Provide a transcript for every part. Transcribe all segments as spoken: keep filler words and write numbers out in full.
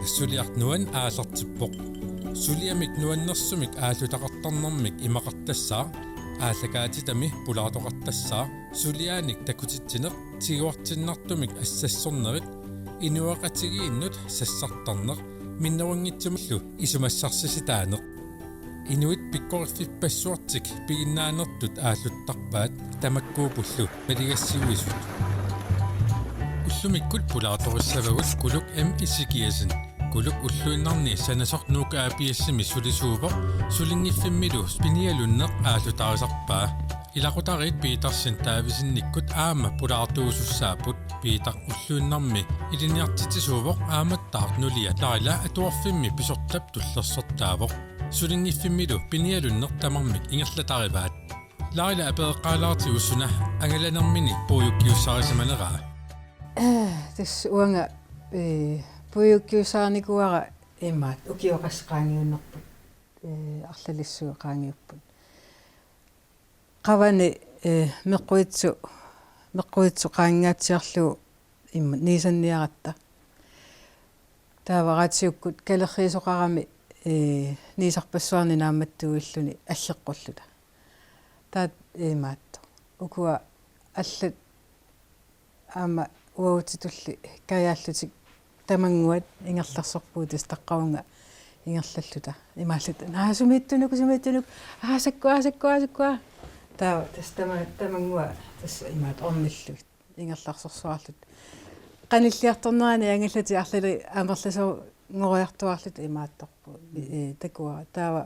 Suliaq nuanneq aallartippoq. Suliamik nuannersumik aallutaqartarnermik imaqartassaaq, aallakaatitami pulaartoqartassaaq, suliaanik takutitsineq, tiguartinnartumik assassornerit, inuiaqatigiinnut sassartarneq, minnerunngitsumillu isumassarsisitaaneq. Inuit pikkoriffippassuartik piginnaanertut aalluttarpaat tamakkuupullu maligassiuisut. Ullumikkut pulaartorissavagut Kuluk M. Isigiassen. Kuluk ulluinnarni sanasoq Nuuk A/S-imi sulisuuvoq, sulinngiffimmilu pinialunneq aallutaarisarpaa. Ilaqutariit Petersen Davidsenikkut aamma pulaartuusussaapput. Peter ulluinnarmi ilinniartitsisuuvoq aammattaaq nulia Laila atuarfimmi pisortap tullersortaavoq. Sulinngiffimmilu pinialunneq tamarmik ingerlatarivaat. Laila apereqqaalaartigu suna angalanermini puigukkiussarisimaneraa. Tassa uanga, ee, puigukkiussarinikuuara imaattoq, ukioq qassit qaangiunnerput, ee, arlalissuit qaangiupput. Qavani, ee, meqquitsu-, meqquitsu qaangaatsiarlugu imma niisanniaratta. Taava raatiukkut kalerriisoqarami, ee, niisarpassuarni naammattuuilluni alleqqulluta. Taava imaattoq. Ukua allat aamma uagutsitulli kajaallutik tamannguat ingerlasorpugut, tassa taqqavunga ingerlalluta. Imaalluta: "Naa, sumiittunuku, sumiittunuku. Aa, sakkua, sakkua, sakkua." Taava tassa tama-, tamannguaq tassa imaattoq ornillugit ingerlasorsuarluta. Qanilliartornerani angallatit arlallit amerlasoorngoriartuaarluta imaattorput. Mm. Ee, takuara. Taava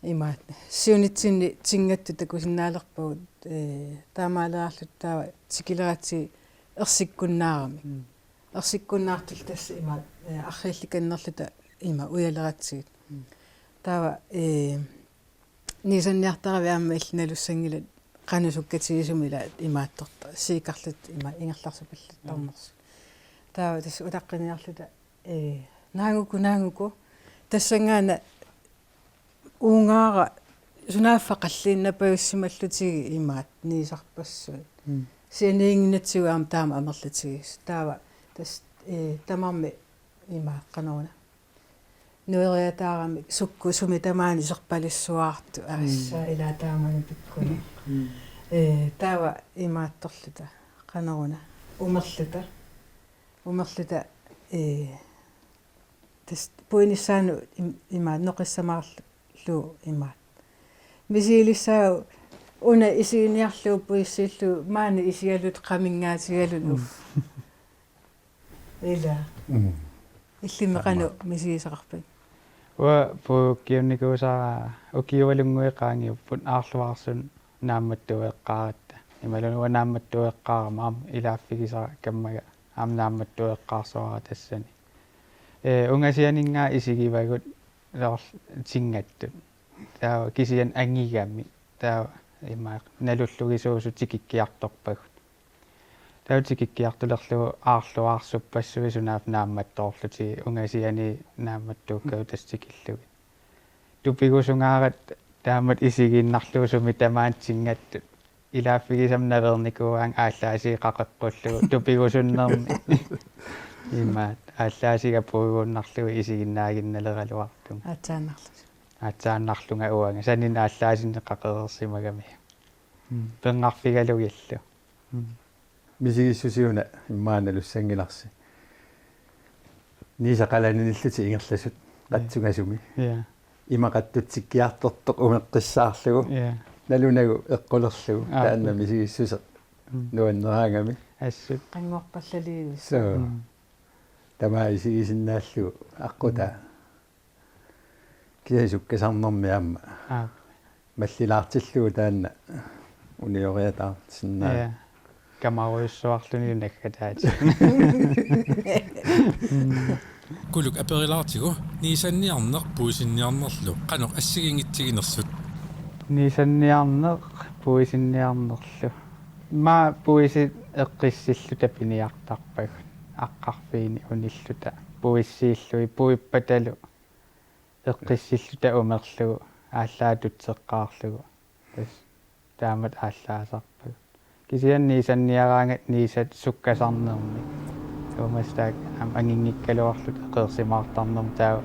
imaattoq siunitsinni tingattut takusinnaalerpagut, ee, taamaaliorluta taava tikileratsigu ersikkunnaaramik. Mm. Ersikkunnaartullu tassa imaattoq, ee, arriillikannerluta ima ujaleratsigit. Mm. Taava, ee, niisanniartaravit aamma illit nalussanngilat qanoq sukkatigisumik ila imaattorta, siikarluta ima ingerlarsupallattarnersut. Mm. Taava tassa utaqqiniarluta, ee, naanguku, naanguku. Tassanngaannaq uungaara sunaaffa qalliinnapajussimallutigu imaattoq niisarpassuit. Mm. Sianiinnginnatsigu aamma taama amerlatigisut. Taava tassa, ee, tamarmik ima qanoruna. Nueriataaramik sukkut sumi tamaani serpalissuaartut. Mm. Assa ila taamani pikkunaq. Mm. Ee, taava imaattorluta. Qanoruna. Umerluta. Umerluta, ee, tassa puinissaanut im-, imaattoq noqissamaarlugu imaattoq. Misigilissaagut una isiginiarlugu puissiillugu maani isigaluta qaminngaatigaluta. Mm. Uff. Ila. Mm. Illimmi qanoq misigisaqarpit? Uanga puigukkiunnikuusara ukiualunnguit qaangiupput aarluarsuit naammattueqqaaratta. Imaluunniit uanga naammattueqqaarama aamma ilaaffigisara kammaga aamma naammattueqqaarsuara tassani. Ee, ungasianinngaanniit isigivagut soorlu tingattut. Taava kisianni angigami. Taava ima nalullugisuusut tikikkiartorpagut. Taava tikikkiartulerlugu aarluarsuppassuit sunaaffa naammattoorlutigit ungasianiit naammattuukkagut tassa tikillugit. Tupigusungaarat taamatut isigiinnarlugu sumi tamaani tingattut. Ilaaffigisama naveernikuugaangat aallaasiga qaqeqqullugu tupigusunnermi. Imaattoq aallaasiga puiguunnarlugu isiginnaaginnaleraluartunga. Aatsaannarlugu. Aatsaannarlunga uanga. Saninik aallaasinnik qaqereersimagami. Mm. Pernarfigalugillu. Mm. Misigissusiuna immaqa nalussanngilarsi. Niisa qalaninillutik ingerlasut qatsungasumi. Ja. Ima qattutsikkiartortoq umeqqissaarlugu. Ja. Nalunagu eqqulerlugu. Aa. Taanna misigissuseq. Mm. Nuanneraangami. Assut. Qanngorpallaliivissut. Soo. Mm. Tamaat isigisinnaallugu aqqutaa. Mm. Kisianni sukkasarnermi aamma. Aa. Mallilaartillugu taanna unioriataarsinnaa. Ja. Kamarujussuarluni naggataat. Kuluk aperilaartigu niisanniarneq puisinniarnerlu qanoq assigiinngitsiginersut. Niisanniarneq puisinniarnerlu. Immaqa puisit eqqissilluta piniartarpagut. Aqqarfiini unilluta puissiillugit puippatalu eqqissilluta umerlugu aallaatutseqqaarlugu. Tassa taamatut aallaasarpagut. Kisianni niisanniaraangat niisat sukkasarnermik. Tuumassaaq aamma anginngikkaluarluta eqeersimaartarnermut taava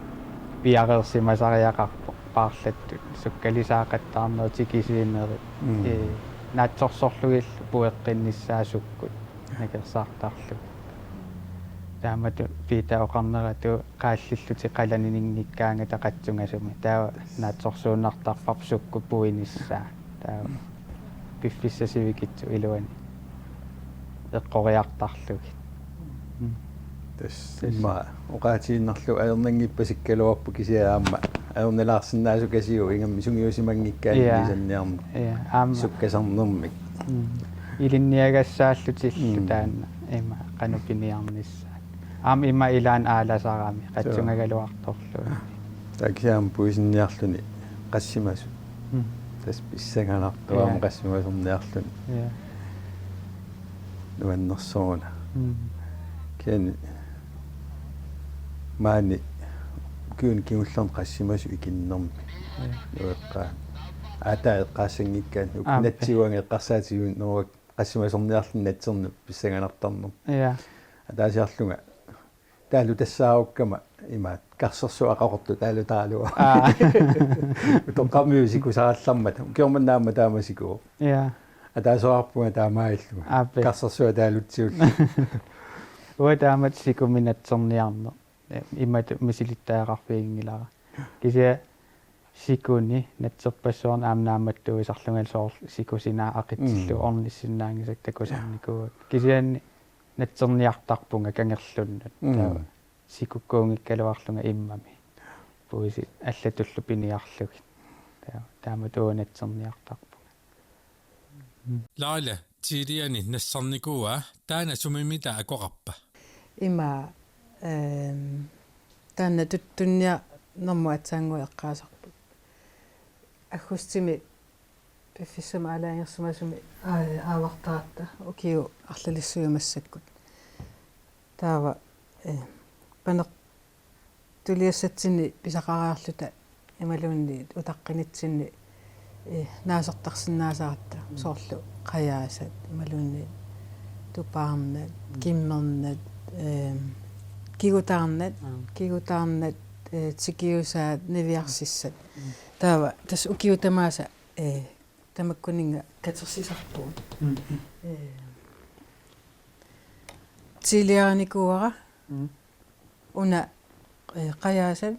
piareersimasariaqarpoq paarlattut sukkalisaaqattaarnerit tikisiinerit. Mm. Ee, naatsorsorlugillu pueqqinnissaat sukkut nakersaartarlugit. Taamatut Piita oqarnera tu qaallillutik qalanininngikkaangata qatsungasumik. Taava naatsorsuunnartarparput sukkut puinissaat. Taava piffissaq sivikitsoq iluani eqqoriartarlugit. Mm. Tassa. Tassa. Immaqa oqaatigiinnarlugu ajornanngippassikkaluarpoq kisianni aamma ajornalaarsinnaasukasiuk ingammik sungiusimanngikkaanni. Ja. Isanniarneq. Ja, aamma. Sukkasarnermik. Mm. Ilinniagassaallutillu. Mm. Taanna ima qanoq piniarnissaat. Aamma ima ilaanni aalasarami. Suu. Qatsungagaluartorluunniit. Taava kisianni puisinniarluni qassimasut. Mm. Tassa pissanganartoq. Ja. Aamma qassimasorniarluni. Ja. Nuannersoruna. Mm. Kisianni maani ukiuni kingullerni qassimasut ikinnermi. Ja. Nueqqaa. Aataa eqqaassanngikkaanni. Aap. Natsiuanga eqqarsaatigineruara qassimasorniarluni natserneq pissanganartarneq. Ja. Ataasiarlunga. Taavalu tassaarukkama imaattoq karsersuaq aqaqortoq taavalu taarlugu. Aa. Utoqqarmiut sikusarallarmata. Ukiormanna aamma taama sikuvoq. Ja. Ataaseqarpunga taamaalillunga. Aap. Karsersuaq taavalutsiullugu. Uanga taamatut sikumik natserniarneq. Imatut misilittagaqarfiginngilara. Kisianni sikuni natserpassuarni aamma naammattuisarlungalu soorlu siku sinaat aqitsillugu. Mm. Ornissinnaanngisakka takusarnikuuakka. Kisianni natserniartarpunga kangerlunnut. Mm. Taava sikukkuunngikkaluarlunga immami. Puisit allatullu piniarlugit. Taava taamatut uanga natserniartarpunga. Mm. Laila, Tiiliani nassarnikuuaa, taanna sumimita akoqarpa? Ima, ehm, taanna tuttunniarnermut aatsaannguaq eqqaasarput. Aggustimi piffissami aalajangersimasumi aa-, aavartaratta ukiut arlalissuit massakkut. Taava, eh, paner-, tuliassatsinni pisaqariarluta imaluunniit utaqqinitsinni, eh, naasortarsinnaasaratta. Mm. Soorlu qajaasat imaluunniit tupaarnat, mm, kimmernat, ehm, kigutaarnat, mm, kigutaarnat, eh, tikiusaat, niviarsissat. Mm. Taava tassa ukiut tamaasa, eh, tamakkuninnga katersisarpugut. Mm, mm. Eh, Tiiliarinikuuara, mm, una, eh, qajaasat,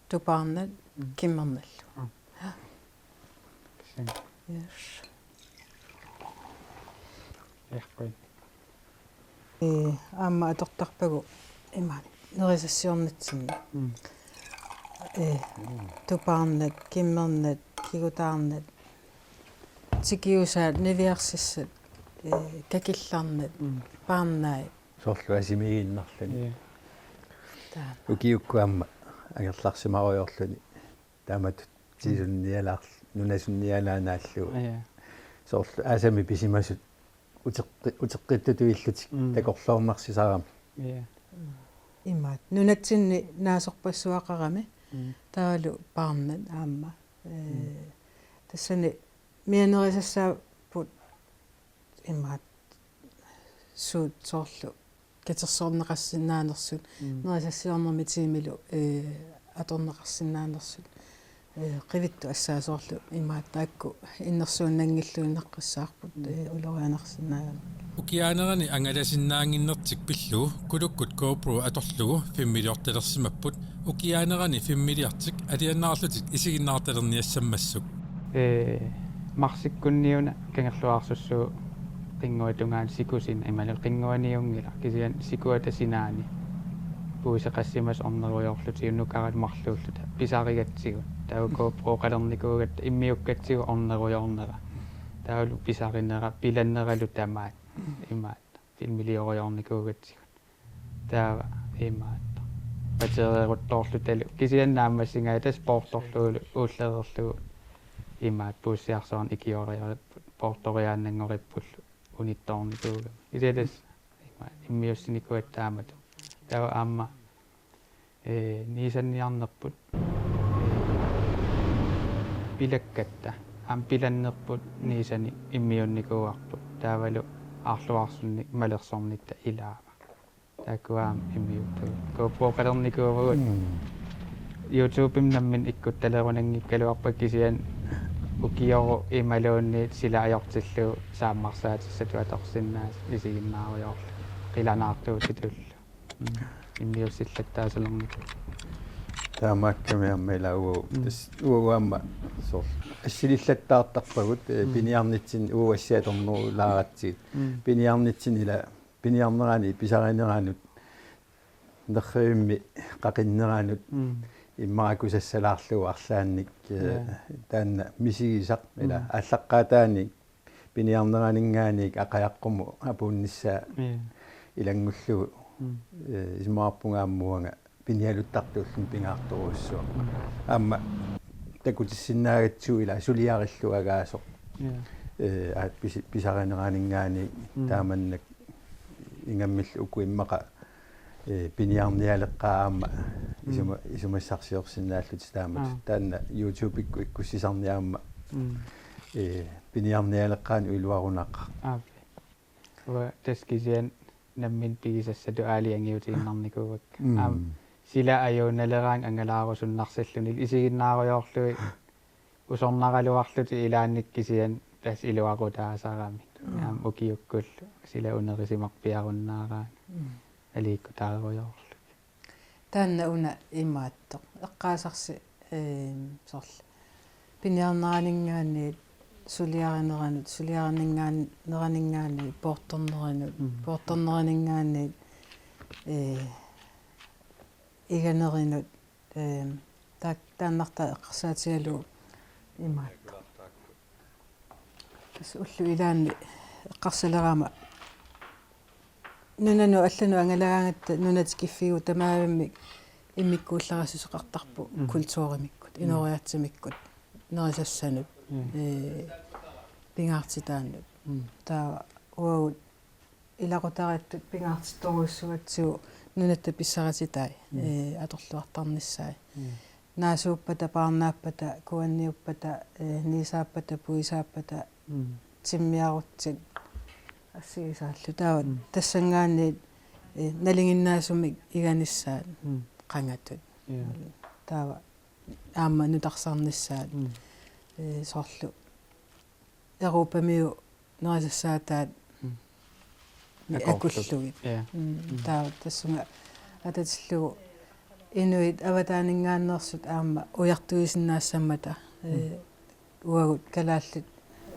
tupaarnat, mm, kimmernallu. Mm. Tassa. Yes. Eqqui. Eh, aamma atortarpagut ima nerisassiornitsinni. Mm. Eh, tupaarnat, kimmernat, kigutaarnat, tikiusaat, niviarsissat, eh, kakillarnat, mm, paarnaat. Soorlu asimiiginnarluni. Ja. Taama. Ukiukkut aamma angerlarsimarujoorluni. Taamatut, mm, tiisunnialaar-, nunasunnialaannaallugu. Ja. Soorlu aasamik pisimasut uteqqi-, uteqqittutut illutik, mm, takorloornarsisarami. Ja. Imaattoq. Nunatsinni naasorpassuaqarami. Mm. Taavalu paarnat aamma. Eh, mm, tassani mianerisassaapput imaattoq suut soorlu katersorneqarsinnaanersut, mm, nerisassiornermi tiimilu, eh, atorneqarsinnaanersut, eh, qivittoq assaasoorlu imaattoq taakku innersuunnanngilluinnaqqissaarput, mm, eh, ulorianarsinnaagamik. Ukiaanerani angalasinnaannginnertik pillugu Kulukkut GoPro atorlugu filmiliortalersimapput, ukiaanerani filmiliartik alianaarlutik isiginnaartalerniassammassuk. Ee, marsikkunniuna Kangerluaarsussuup qinnguatungaani sikusina imaluunniit qinnguaniunngilaq kisianni sikuata sinaani puisit qassimasut ornerujoorlutik unnukkaralu marluulluta pisarigatsigu. Taava GoPro-qalernikuugatta immiukkatsigu ornerujoornera. Taavalu pisarinera, pilanneralu tamaat imaat. Filmiliorujoornikuugatsigu. Taava imaattoq. Batterieruttoorlutalu. Kisianni naammassigaat tassa poortorlugulu uullereerlugu imaattoq puussiarsuarnik ikioriarput poortoriaannanngorippullu unittoornikuugami. Kisianni tassa imaattoq immiussinikuugatta taamatut. Taava aamma, ee, niisanniarnerput, ee, pilakkatta. Aamma pilannerput niisanik immiunnikuuarput. Taavalu aarluarsunnik malersornitta ilaava. Taakku aamma immiuttut. Kuuppooqalernikuuvugut. Mm. YouTube-imi nammineq ikkuttalerunanngikkaluarpakka kisianni ukioq imaluunniit sila ajortillugu saammarsaatissatut atorsinnaasoq isiginnaarujoorlugu. Qilanaartuutitullu. Mm. Immiussillattaasulernikuuvoq. Taamaakkami aamma ilaa uagut. Mm. Tassa uagut aamma soorlu assilillattaartarpagut, eh, mm, piniarnitsinni uagut assiatornerulaaratsigit. Mm. Piniarnitsinni ila piniarnerani pisarineranut nerrivimmi qaqinneranut mm, immaqa akusassalaarlugu arlaannik, eh, ja, taanna misigisaq ila mm, aallaqqaataani piniarneraninngaanniit aqajaqqumut apuunnissaa ja, ilanngullugu, mm, eh, isumaqarpunga aamma uanga pinialuttartuulluni pingaartorujussuaq. Mm. Aamma takutissinnaagatsigu ila suliarilluagaasoq. Ja. Eh, aat pisi-, pisarineraninngaanniit mm, taamannak ingammillu uku immaqa, eh, piniarnialeqqaat aamma mm, isuma-, isumassarsiorsinnaallutik taamatut. Aa. Taanna YouTube-ikkut ikkussisarneq aamma, mm, eh, piniarnialeqqaanut iluarunaqaaq. Aa. Uanga tassa kisianni nammineq pigisassatut aalajangiutiinnarnikuuakka. Mm. Aamma sila ajunnaleraangat angalaarusunnarsilluni isiginnaarujoorlugit usornaraluarlutik ilaannik kisianni tassa iluaqutaasaramik. Mm. Aamma ukiukkullu sila unerisimarpiarunnaaraangat. Mm. Aliikkutaarujoorlugit. Taanna una imaattoq. Eqqaasarsi, eem, soorlu. Piniarneraninngaanniit suliarineranut, suliariningaan-, neraninngaanniit poortornerinut, mm, poortorneraninngaanniit, ee, iganerinut, eem, taak-, taannartaa eqqarsaatigalugu imaattoq. Tassa ullut ilaanni eqqarsalerama nunanut allanut angalagaangatta nuna tikiffigalugu tamaavimmik immikkuullarissuseqartarpoq mm, kulturimikkut, mm, inooriaatsimikkut, nerisassanut, mm, ee, pingaartitaannut. Mm. Taava uagut ilaqutariittut pingaartittorujussuugatsigu nunatta pissarititai, mm, ee, atorluartarnissaat. Mm. Naasuuppata, paarnaappata, kuanniuppata, ee, niisaappata, puisaappata, mm, timmiarutsit assigisaallu. Taava mm, tassanngaanniit, ee, nalinginnaasumik iganissaat mm, qangatut. Ja. Taava aamma nutarsarnissaat, mm, ee, soorlu Europamiut nerisassaataat mm, ni akorlugit. Akullugit. Ja. Mm, mm, taava tassunga atatillugu inuit avataaninngaanneersut aamma ujartuisinnaassammata, mm, ee, uagut kalaallit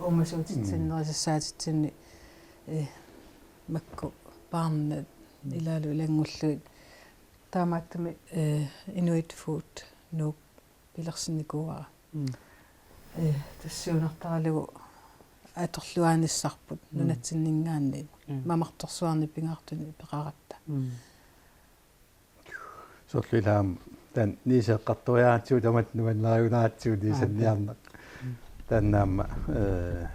uumasuutitsinni mm, nerisassaatitsinni, ee, makku paarnat mm, ilaalu ilanngullugit. Taamaattumik, ee, Inuit Food Nuuk pilersinnikuuara. Mm. Ee, tassa siunertaralugu atorluaanissarput mm, nunatsinninngaanniit mm, mamartorsuarnik pingaartunik peqaratta. Mm. Soorlu ilaa aamma taanna niiseeqqartoriaratsigu tamatta nuannarigunaratsigu niisanniarneq. Mm. Taanna aamma, ee,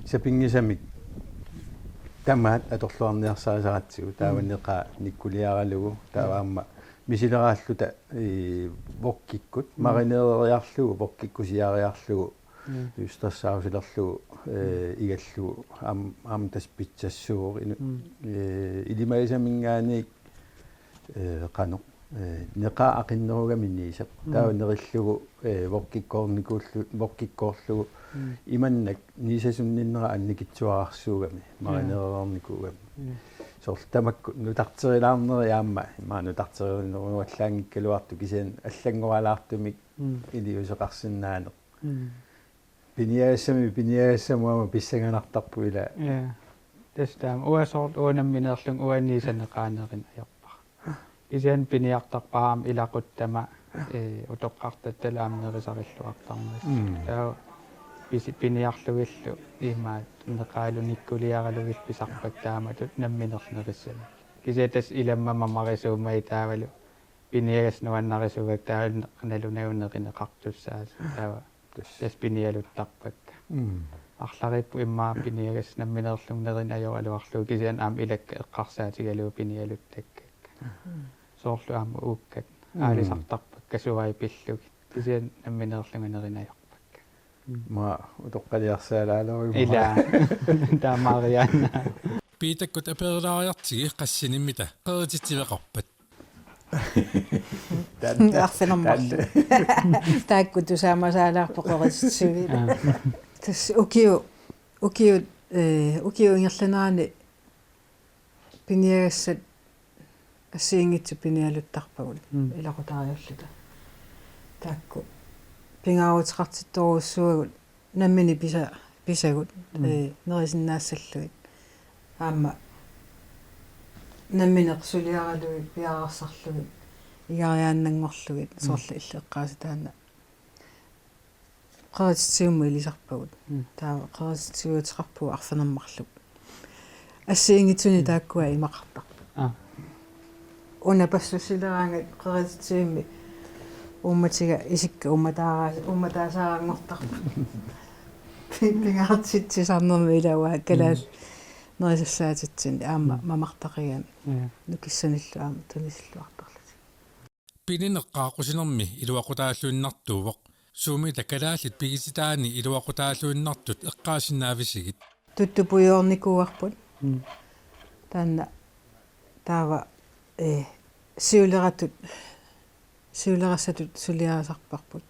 sapinngisamik tamaat atorluarniarsarisaratsigu taava mm, neqaa nikkuliaralugu taava mm, aamma misileraalluta, ee, wokkikkut, mm, marineereriarlugu, wokkikkut siariarlugu, mm, østersaucilerlugu, ee, igallugu, aam-, aamma tassa pitsassuuq inu-, mm, ee, ilimagisaminngaanniit, ee, qanoq, ee, neqaa aqinnerugami niiseq. Mm. Taava nerillugu, ee, wokkikkoornikuullu-, wokkikkoorlugu, mm, imannak niisasunninnera annikitsuararsuugami, ja, marineerernikuugami. Ja. Soorlu tamakku nutarterilaarneri aamma, immaqa nutarterinerugallaanngikkaluartoq kisianni allanngoralaartumik mm, iliuuseqarsinnaaneq. Mm. Piniagassamik, piniagassamut aamma pissanganartarpoq ilaa. Ja. Tassa taama. Uanga soorlu uanga nammineerlunga uanga niisaneqaaq nerineq ajorpara. Kisianni piniartarpara aamma ilaquttama, ee, utoqqartattalu aamma nerisarilluartarnissaq. Mm. Taava pisi-, piniarlugillu imaattoq neqaalu nikkuliaralugillu pisarpakka taamatut nammineq nerissanik. Kisianni tassa ilammik mamarisuummat taavalu piniagassat nuannarisuugakku taava nalunagu nerineqartussaasoq taava. Tassa. Tassa pinialuttarpakka. Mm. Arlariipput immaqa piniagassat nammineerlunga nerineq ajoraluarlugu kisianni aamma ilakka eqqarsaatigalugu pinialuttakkakka. Mm. Soorlu aamma uukkat. Mm. Aalisartarpakka suai pillugit. Kisianni nammineerlunga nerineq ajorpakka. Mm. Aamma utoqqaliarsaalaalerujuk. Ilaa. Taamaariaannaa. Piitakkut aperilaariartigi qassinimmita qerititsiveqarpat. Arfineq-marluk. Taakku tusaamasaalaarput qerititsiviit. Tassa ukiu-, ukiut, eh, ukiut ingerlaneranni piniagassat assigiinngitsut pinialuttarpagut ilaqutariiulluta. Taakku pingaaruteqartittorujussuuagut nammineq pisa-, pisagut, eh, nerisinnaassallugit. Aamma nammineq suliaralugit, piareersarlugit, igariaannanngorlugit, soorlu illit eqqaasat taanna. Qerititsivimmut ilisarpagut. Taava qerititsiviuteqarpugut arfineq-marluk. Assigiinngitsunik taakkua imaqartarput. Una passussileraangat qerititsivimmi uummatiga isikka uummataara-, uummataasaarunngortarput. Pi-, pingaartitsisarnermi ilaa kalaallit nerisassaatitsinni aamma mamartaqigami. Nukissanillu aamma tunisilluartarlutik. Pinineq qaaqqusinermi iluaqutaalluinnartuuvoq. Suumita kalaallit pigisitaanni iluaqutaalluinnartut eqqaasinnaavisigit? Tuttupujoornikuuarput. Taanna taava, eh, siuleratut, siulerassatut suliarisarparput.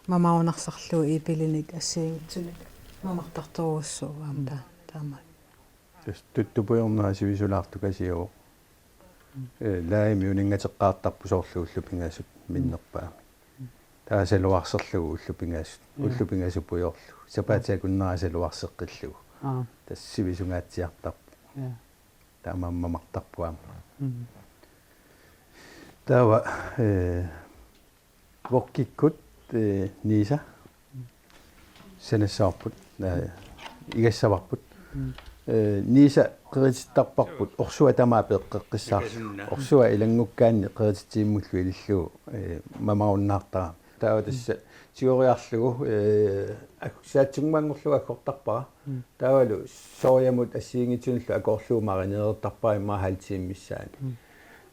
Mamarunarsarlugu iipilinik assigiinngitsunik mamartartorujussuuvoq aamma taa-, taamaat. Tassa tuttupujoornera sivisulaartukasiuvoq. Eh, laimi uninngateqqaartarput soorlu ullut pingasut minnerpaamik. Taava saluarserlugu ullut pingasut, ullut pingasut pujoorlugu. Sapaatip akunnera saluarseqqillugu. Tassa sivisungaatsiartarpoq. Taamaammat mamartarpoq aamma. Taava, eh, Vokkikkut, eh, Niisa. Sanassavarput, eh, igassavarput. Eh, Niisa qeritittarparput, orsua tamaat peqqeqqissaarlugu. Orsua ilanngukkaanni qerititsivimmullu ilillugu, eh, mamarunnaartarami. Taava tassa tigoriarlugu, eh, ag-, saatsingumanngorlugu aggortarpara. Taavalu soorlu assigiinngitsunillu akoorlugu marineertarpara immaqa halv time missaani.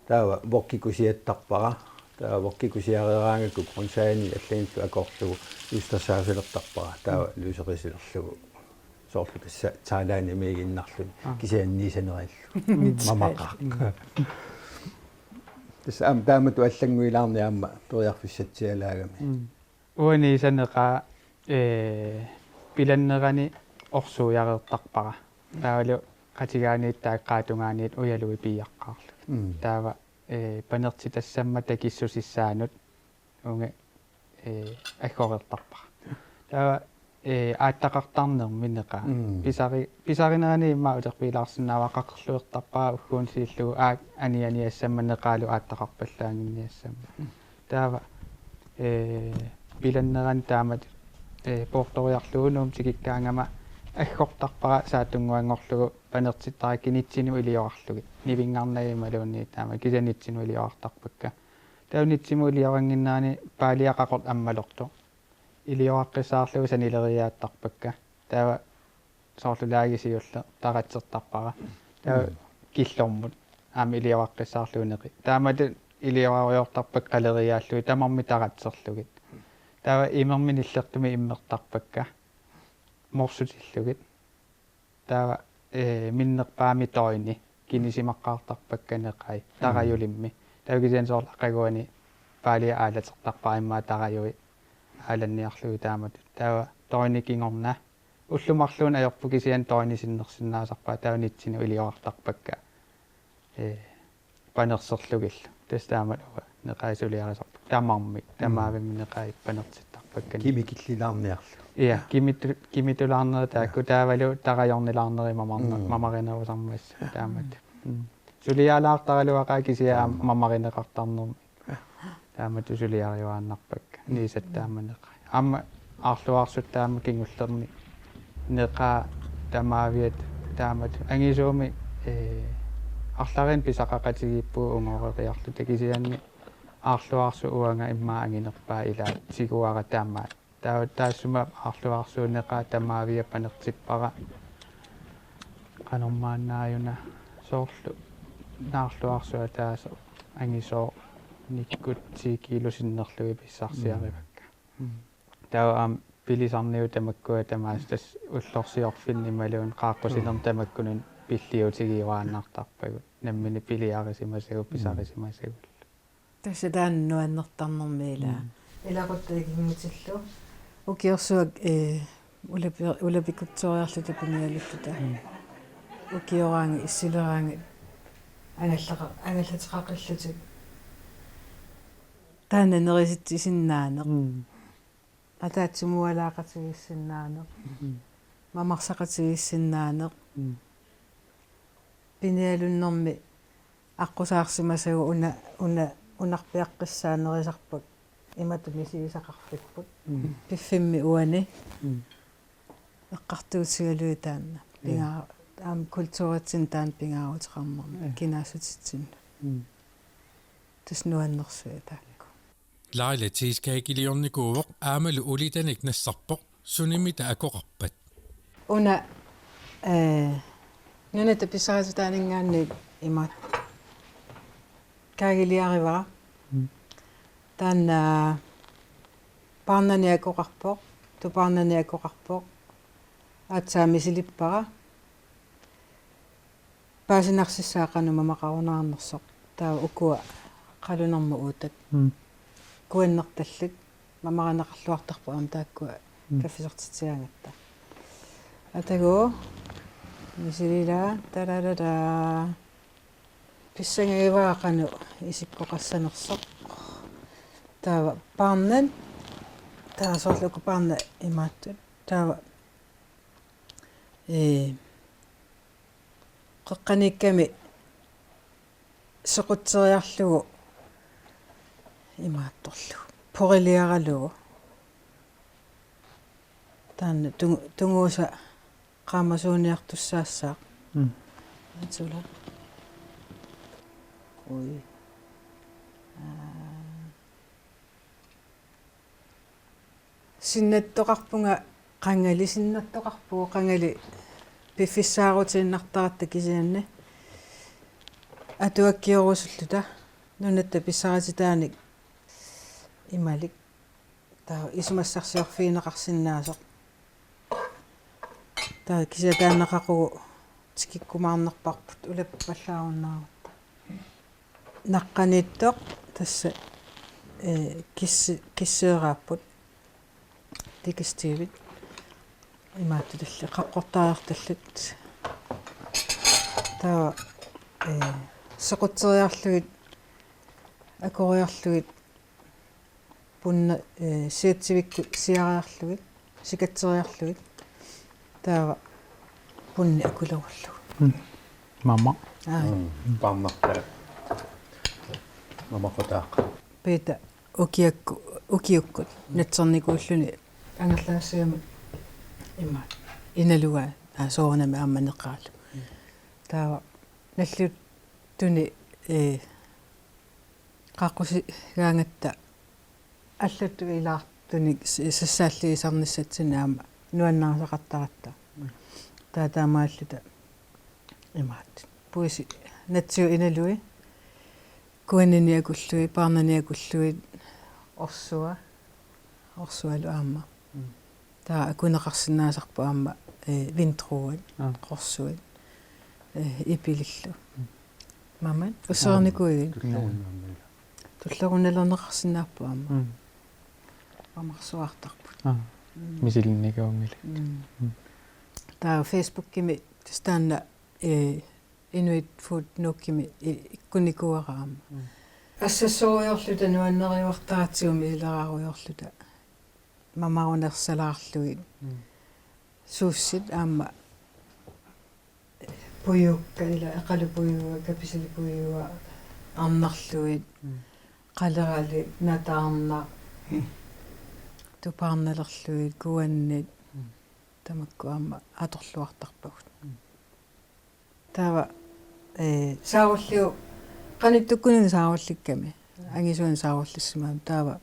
Taava vokki kusiattarpara. Taava vokki kusiareeraangakku grøntsagini allanillu akoorlugu østersaucelertarpara. Taava løserisilerlugu. Soorlu tassa thailandiimiiginnarluni. Kisianni Niisanerillu. Mamaqaaq. Tassa aamma taamatut allannguilaarneq aamma periarfissatsialaagami. Uani Niisaneqaa, eh, pilannerani orsuujareertarpara. Taavalu qatigaaniit taakkua tungaaniit ujalui piiaqqaarlugit. Taava, eh, panertitassammat takissusissaanut uunga, eh, aggoreertarpara. Taava, eh, aattaqartarnermi neqaa. Pisari-, pisarinerani immaqa uterpiilaarsinnaavara qaqerluertarpara ugguuna siulliullugu aak anianiassammat neqaalu aattaqarpallaannginniassammat. Taava, eh, pilannerani taamatut, eh, poortoriarlugu Nuummut tikikkaangama aggortarpara saattunnguanngorlugu panertittarakkit nitsinut iliorarlugit. Nivinngarnagit imaluunniit taama kisianni nitsinut iliorartarpakka. Taava nitsimut iliorannginnerani paalia qaqortoq ammalortoq. Ilioraqqissaarlugu sanileriaattarpakka. Taava soorlu laagi siulleq taratsertarpara. Taava killormut aamma ilioraqqissaarlugu neqi. Taamatut iliorarujoortarpakka qaleriaallugit tamarmik taratserlugit. Taava imermik nillertumik immertarpakka. Morsutillugit. Taava, eh, minnerpaamik døgni kinisimaqqaartarpakka neqai tarajulimmi. Taava kisianni soorlu aqaguani paalia aalatertarpara immaqa tarajui aalanniarlugit taamatut. Taava døgni kingorna ullut marluunniit ajorput kisianni døgni sinnersinnaasarpara taava nitsinut iliorartarpakka. Eh, panerserlugillu. Tassa taamatut uanga neqai suliarisarpakka. Tamarmik, tamavimmik neqai panertittarpakka. Kimi killilaarniarlu. Ja, kimitu-, kimitulaarneri taakku taavalu tarajornilaarneri mamarna-, mamarinerusarmata taamatut. Sulialaartaraluaqaaq kisianni mamarineqartarnermi. Taamatut suliariuaannarpakka. Niisat taama neqai. Aamma aarluarsut taama kingullerni neqaa tamaviat taamatut. Angisuumik, eh, arlalinnik pisaqaqatigiippugut ungoreeriarluta kisianni aarluarsut uanga immaqa anginerpaat ilaat tiguara tamaat. Taava taassuma aarluarsuup neqaa tamaviat panertippara. Qanormaannaajuna soorlu naarluarsuaq ataaseq angisooq nikkut ti kiilu sinnerlugit pissarsiarivakka. Taava aamma pilisarniut tamakkua tamaasa tassa ullorsiorfinni imaluunniit qaaqqusinerni tamakkununnga pilliutigiuaannartarpagut. Nammineq piliarisimasagut, mm, pisarisimasagut. Tassa taanna nuannertarnermi ilaa. Mm. Ilaquttat ikinngutillu. Ukiorsuaq, eh, ulapi-, ulapikutsooriarluta pinialulluta. Mm. Ukioraangat, issileraangat angallaqa-, angallateqaqillutik. Taanna nerisitsisinnaaneq. Mm. Ataatsimoorlaaqatigiissinnaaneq. Mm. Mamarsaqatigiissinnaaneq. Mm. Pinialunnermi aqqusaarsimasagut una, una, unarpiaqqissaaq nerisarput imatut misigisaqarfipput. Mm. Piffimmi uani. Mm. Eqqartuutigalugit taanna. Ja. Pingaa-, aamma kulturitsinni taanna pingaaruteqarnermi. Ja. Kinaassutitsinnut. Mm. Tassa nuannersuaq taakku. Laila cheesecakeliornikuuvoq aammalu ulitanik nassarpoq, sunimita akoqarpat? Una, eh, nunatta pissarititaaninngaanniit imaattoq kaagiliarivara. Mm. Taanna paarnani akoqarpoq, tupaarnani akoqarpoq, aatsaat misilippara. Paasinarsissaaq qanoq mamaqarunaarnersoq. Taava ukua qalunermut uutat. Mm. Kuannertallit mamarineqarluartarput aamma taakkua, mm, kaffisartitsigaangatta. Atagu misililaa, tararara. Pissangagivara qanoq isikkoqassanersoq. Taava paarnat. Taava soorlu uku paarnat imaattut. Taava, ee, qeqqaniikkami sequtseriarlugu imaattorlugu poriliaralugu. Taanna tungu-, tunguusa qaamasuuniartussaassaaq. Mm. Atsula. Ui. Aa. Sinnattoqarpunga qangali, sinnattoqarpugut qangali piffissaarutiinnartaratta kisianni atuakkiorusulluta nunatta pissarititaanik imalik. Taava isumassarsiorfigineqarsinnaasoq. Taava kisianni taanna qaqugu tikikkumaarnerparput ulappallaarunnaarutta. Naqqaniittoq tassa, ee, kissi-, kisseeraapput. Tikistiivit. Imaattutallit, qaqqortariartallit. Taava, ee, sequtseriarlugit, akoriarlugit, punna, ee, siatsivikkut siariarlugit, sikatseriarlugit. Taava punni akulerullugu. Mm. Mama. Aa. Mm. Paarnartaa. Mamaqutaaq. Peter ukiakku-, ukiukkut natsernikuulluni angerlaassigamik ima inalugaa, aa, soorunami aamma neqaalu. Mm. Taava nalliuttuni, ee, qaaqqusigaangatta allatut ilaartunik s-, sassaalliisarnissatsinnik aamma nuannarisaqartaratta. Mm. Taava taamaalluta imaat. Puisi natsiup inalui. Kuanninik akullugit, paarnanik akullugit, orsua, orsualu aamma. Mm. Taava akuneqarsinnaasarput aamma, ee, vindruet, aa, qorsuit, ee, ipilillu. Mm. Mamat, usernikuuit. Tullerunnaarnilu. Tullerunnalerneqarsinnaapput aamma. Mm. Mamarsuartarput. Aa. Mm. Misilinnikuunngillat. Mm. Mm. Taava Facebookimi tassa taanna, ee, Inuit Food Nuukimi i-, ikkunikuuara aamma. Mm. Assassorujoorluta nuannerivartaratsigu misilerarujoorluta mamarunersalaarlugit. Mm. Suussit aamma pujuukka ila eqalupujuua, kapisilipujuua, arnarlugit, mm, qaleralik, nataarnaq, mm, tupaarnalerlugit, kuannit, mm, tamakku aamma atorluartarpagut. Mm. Taava, ee, saarulliu-, qanittukkuninnga saarullikkami, angisuunik saarullissimagami, taava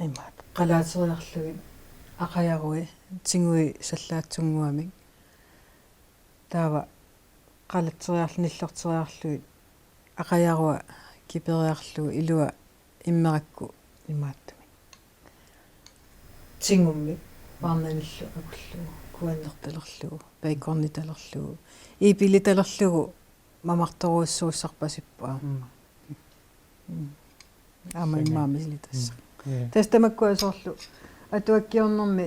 imaat, qalaateriarlugit, aqajarui, tingui sallaatsunnguamik. Taava qalatseriarl-, nillorteriarlugit, aqajarua kiperiarlugu, ilua immerakku imaattumik. Tingummik, paarnanillu akullugu. Kuannertalerlugu, baconitalerlugu, iipilitalerlugu mamartorujussuussarpasippoq aamma. Mm. Aamma immaqa misilitassaq. Tassa tamakkua soorlu atuakkiornermi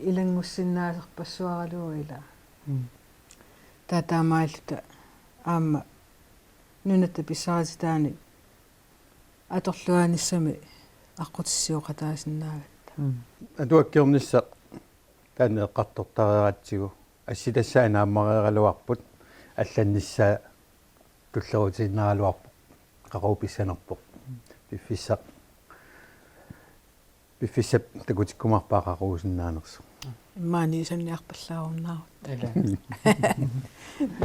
ilanngussinnaasarpassuaralugu ilaa. Taava taamaalluta aamma nunatta pissarititaani atorluaanissami aqqutissiuoqataasinnaagatta. Atuakkiornissaq taanna eqqartortareeratsigu assitassai naammareeraluarput, allannissaa tullerutiinnaraluarpoq, qaqugu pissanerpoq. Piffissaq, piffissap takutikkumaarpaa qaqugusinnaanersoq. Immaqa niusanniarpallaarunnaarutta. Ila.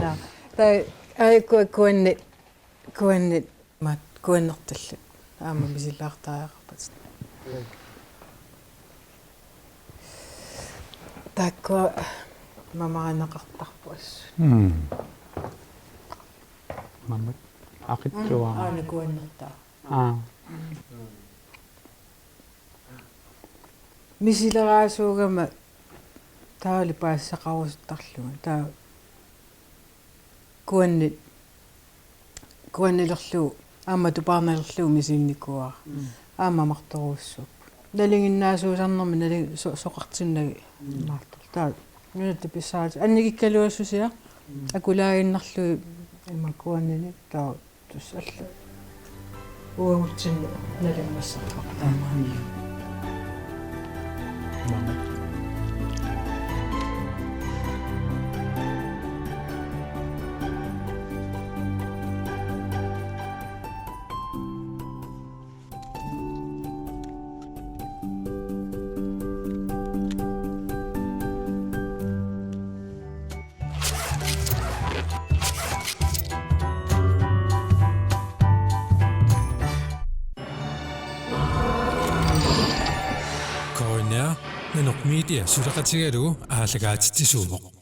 Naa. Taava aajuku kuanni, kuanni maat kuannertallit aamma misilaartariaqarpatit. Taakkua mamarineqartarput assut. Mm. Mammat aqitsuara. Aana kuannertaa. Aa. Misileraasuugama taavalu paasisaqarusuttarlunga. Taava kuanni, kuannilerlugu aamma tupaarnalerlugu misinnikuuara. Mm. Aamma mamartorujussuupput. Nalinginnaasuusarnermi nali-, so-, soqartinnagit. Mm. Maartor. Taava nunatta pissarit annikikkaluassusia. Mm. Akulaaginnarlugit ima kuannini taava. Tassa alla. Uagutsinni nalimmassarpara taamaani. K N R, Nanoq Media suleqatigalugu aallakaatitsisuuvoq.